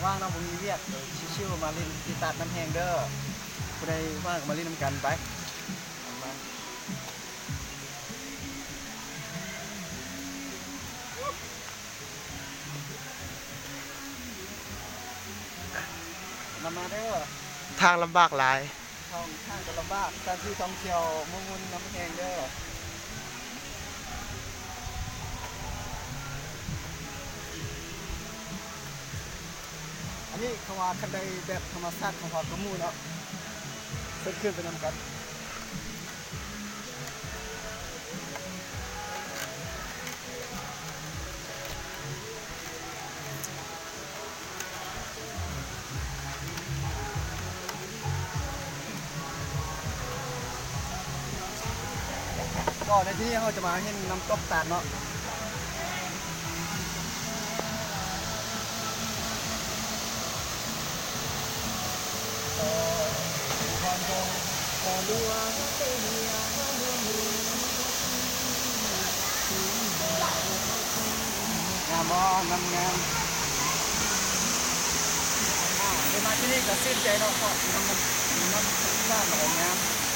ວ່າງເນາະ ບໍ່ມີວຽກ ຊິວໆມາຫຼິ້ນທີ່ຕາດນ້ຳແຫ້ງເດີ. ຜູ້ໃດວ່າງກໍມາຫຼິ້ນນຳກັນໄປ. ນຳມາເດີ. ທາງລຳບາກຫຼາຍ. ທາງ ທາງກໍລຳບາກ, ສະຖານທີ່ທ່ອງທ່ຽວເມືອງງຸ່ນນ້ຳແຮງເດີ. ອັນນີ້ເຂົາວ່າຄັນໄດ້ແບບທຳມະຊາດຂອງເຮົາກໍໝູ່ເນາະ, ເຊີນຂຶ້ນໄປນຳກັນ. ກໍໃນທີ່ນີ້ເຮົາຈະມາເຫັນນ້ຳຕົກຕາດເນາະ. ງາມບໍ່? ງາມໆ. ອ່າ ໄດ້ມາທີ່ນີ້ກໍຊື່ນໃຈເນາະ ເພາະນ້ຳມັນ ນ້ຳມັນສະອາດ ແລ້ວກໍງາມ.